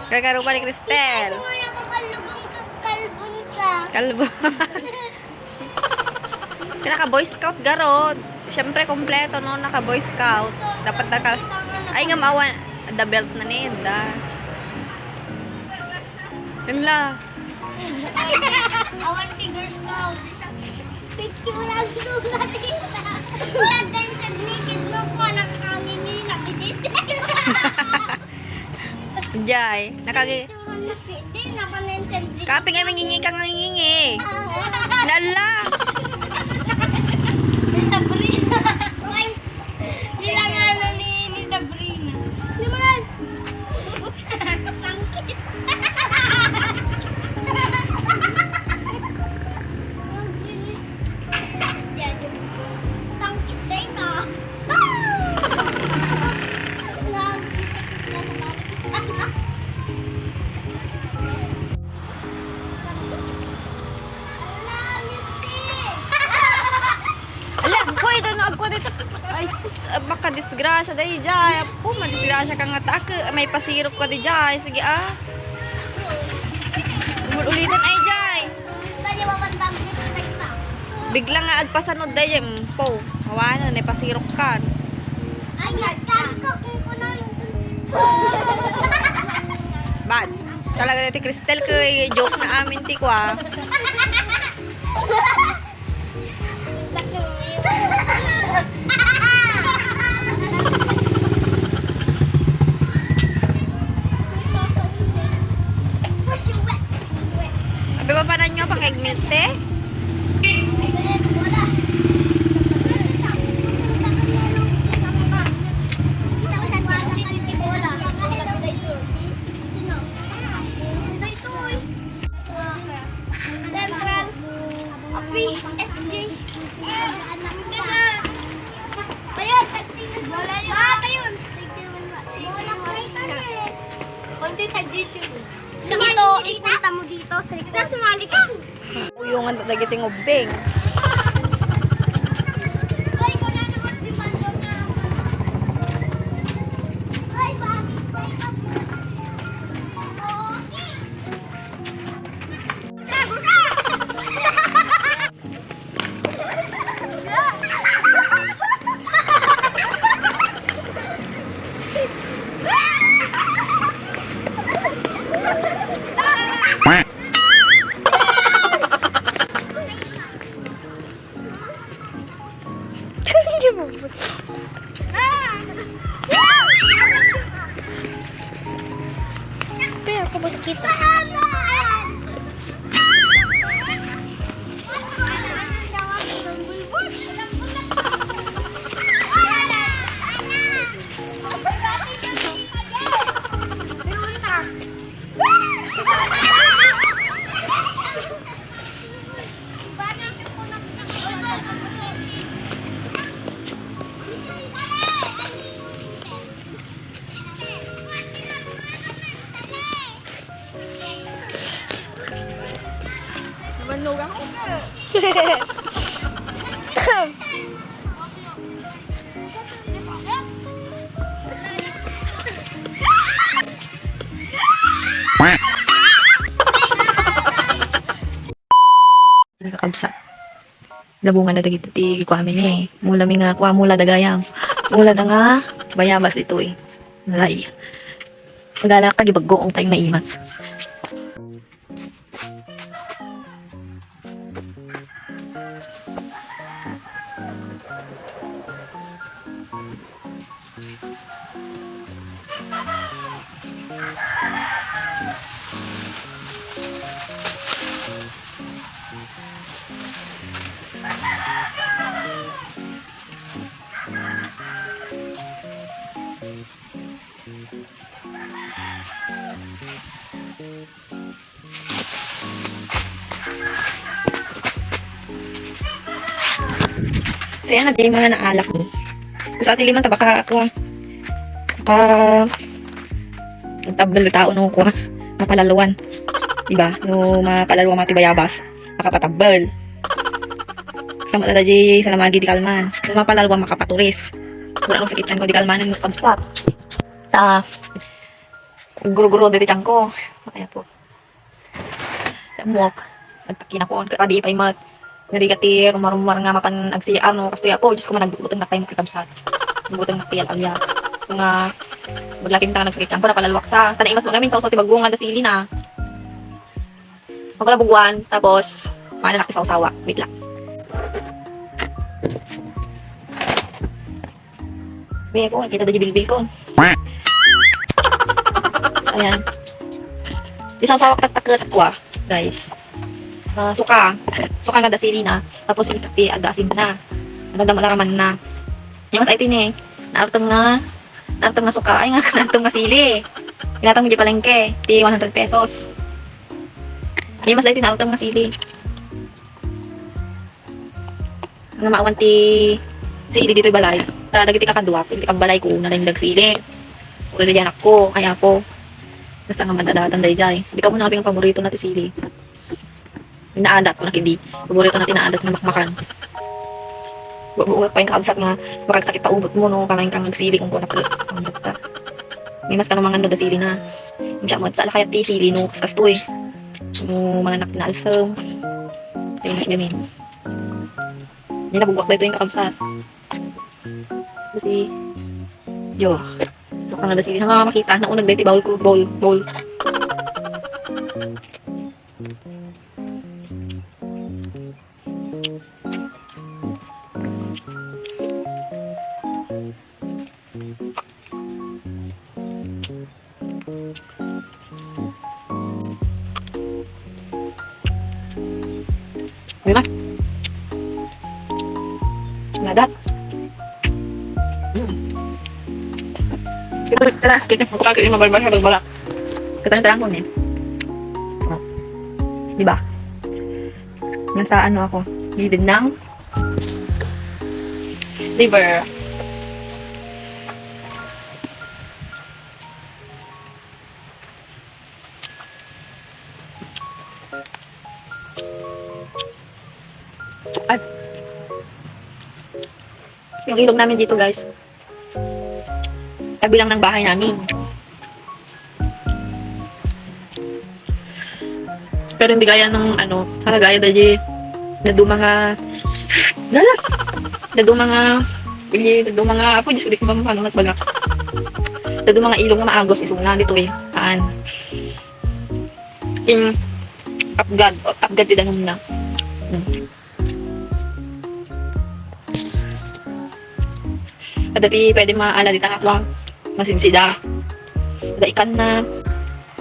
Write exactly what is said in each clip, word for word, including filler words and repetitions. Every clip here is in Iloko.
Gagarupa ni Cristel. Gusto mo na kakalubong ka kalbon sa. Kalbo. Kaya naka Boy Scout garod. Siyempre, kompleto, no? Naka Boy Scout. Dapat naka, ay, nga maawan. The belt na ni, da. Yun la. Awan ti Girl Scout. Picture ang sulat dito. Wala din sa naked no ko, anak, ang ini na bidit. Jay, nakagi- Picture ang naked, di, nakanen sa Kaping ay mangingi ka nga ngingi. Ah. Lala. Sabrina. Ay, sila nga na ni, ni Sabrina. Naman. Tangkis na ito. Ala, hoy, dano agko dito. Ay, sus, ah, makadisgrasya, day, jay. Apo, madisgrasya ka nga, tak, may pasirok ka, di, jay. Sige, ah. Umul-ulitan, ay, jay. Bigla nga agpasanod, day, jay. Mm, po. Hawanan, may pasirok ka. Ay, nagkanto kung kuno. Bad. Talaga, ti Cristel, kay joke na amin, ti kwa. Abi, mapanan nyo pang egg milk, te? Central. P S J. Ayun, tagtingin. Wala yun. Ah, ayun. Wala kayo, tagtingin. Konti sa YouTube. Dito, ipunta mo dito sa likod. Sumali ka. Uyungan ta dagiti ngubbing. Ay, wala naman si Mando na. Ay, bakit? Pero ako ba nakita? Manugang ko ka. Kakabsat. Nabunga na dagiti ti kuami ni. Mula mi nga kua, mula da gayam. Mula da nga bayabas ditoy. Lay. Magala ka, gibaggo ang tayo maimas. Kaya na, di mga naalak ni. Gusto ati liman, tabaka ako, ah. Ka, tabbel tao no, kuha. Mapalaluan. Diba? No, mapalaluan mati bayabas. Makapatabbel. Sama talaga di salamagi di kalman. No, mapalaluan makapaturis. Wala nung sakit ko di kalman, nung kabsat. Ta, Guro-guro ditoy tiyan ko. Ay, apo. Ammok. Nagtakinakon. Kadi pay met. Narigat ti rumar-rumar nga mapan agsi-, ano, kastoy, apo. Diyos ko, managbutbuteng nga tayo, kakabsat. Buteng nga ti al-, alya. Nga, maglaki ta nga nagsakit tiyan ko, napalalwak sa. Tan imas mo gamin, sawsaw ti bagong nga dasili na. Ako na buguan, tapos, mana na ti sawsawa. Wait lang. Be, ako, kita da di bilbil ko. So, ayan. Di sawsawa ko, taktak ko, ah, guys. Ah, suka. Suka nga dasili na. Tapos, iti, adda asin na. Ano, damla raman na. Yung mas, ay, tini. Naartong nga Naartong nga suka, ay nga, naartong nga sili. Inatang mo di palengke, ti one hundred pesos. Ay, mas dahil naartong nga sili. Nga maawan ti sili ditoy balay. Ta dagiti kakadua, ti kabalay ko, una lang dagsili. Ura na diyan ako, ay apo. Basta nga madadatan dayjay. Di ka mo nakaping paborito na ti sili. Naadat, kuna kidi. Paborito na ti naadat nga makmakan. Bubuot pa yung kabsat nga, makagsakit pa ubot mo, no? Parang kang nagsili kung kuna ka. Ang bata. May mas kano mangan no da sili na. Siya mo, sa alakayat ti sili, no? Kaskas to eh. No, manganak na alsem. Ay, mas gamin. Hindi na bubuot na ito yung kakabsat. Pati, yo. So, kung nada sili, nga makita, naunag na iti bowl ko, bowl, bowl. Yun na. Nadat. Mm. Kita, kita, kita, kita, kita, mabalbal, mabalbal. Kita yung tarangkon eh. Oh. Di ba? Nasa ano ako? Gilid ng river. Ay. Yung ilog namin dito, guys. Tabi lang ng bahay namin. Pero hindi gaya ng ano, ah, gaya da di, naduma nga, lala, naduma nga, hindi, naduma nga, apo, Diyos ko, di ko mapapano, nagbaga. Naduma nga ilog nga maagos, isuna, dito eh, haan. Yung, tapgad, o, tapgad ti danum na. Hmm. Adda ti pwede maala dita nga kuan, masidsida. Adda ikan na,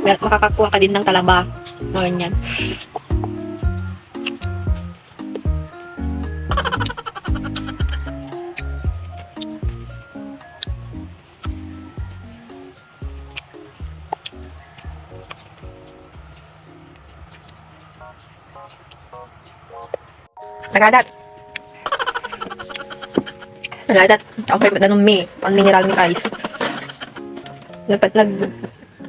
makakakua ka din ng talaba. Mga ganyan. Nagadat. Nagadat. Ang pwede danum mi. Ang mineral mi, guys. Nagpat-, nag-,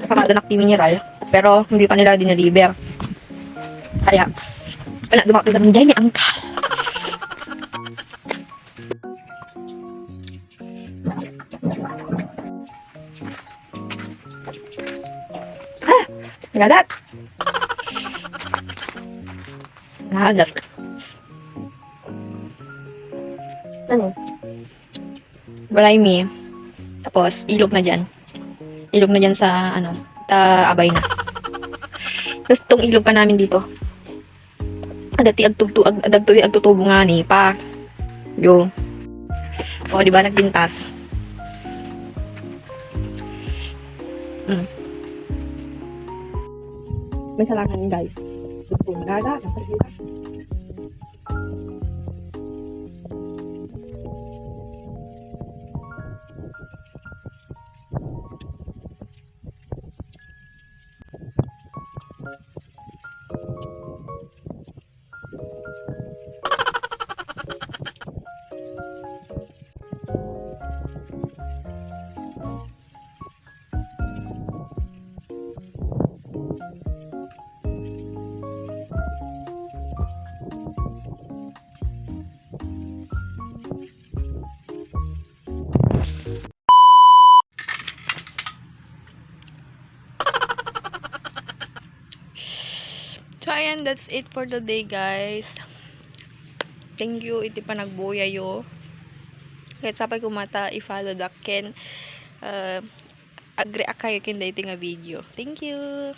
pakadanak ti mineral. Pero hindi pa nila dineliver. Kaya, wala, dumating kami dyan ni Angka. Ah! Nagadat! Nagadat. Ano? Balay mi. Tapos, ilog na dyan. Ilog na dyan sa, ano, ta abay na. Tapos, itong ilog pa namin dito. Adda ti agtubto-, ag-, adda ti agtutubo nga ni pa. Yo. O, di ba, nagbintas? Mm. May salangan, guys. Gusto mo, gaga? So, ayan, that's it for today, guys. Thank you iti panagbuyayo. Ket sapay koma ta i-follow dak ken, uh, agree kayo ken daytoy nga video. Thank you.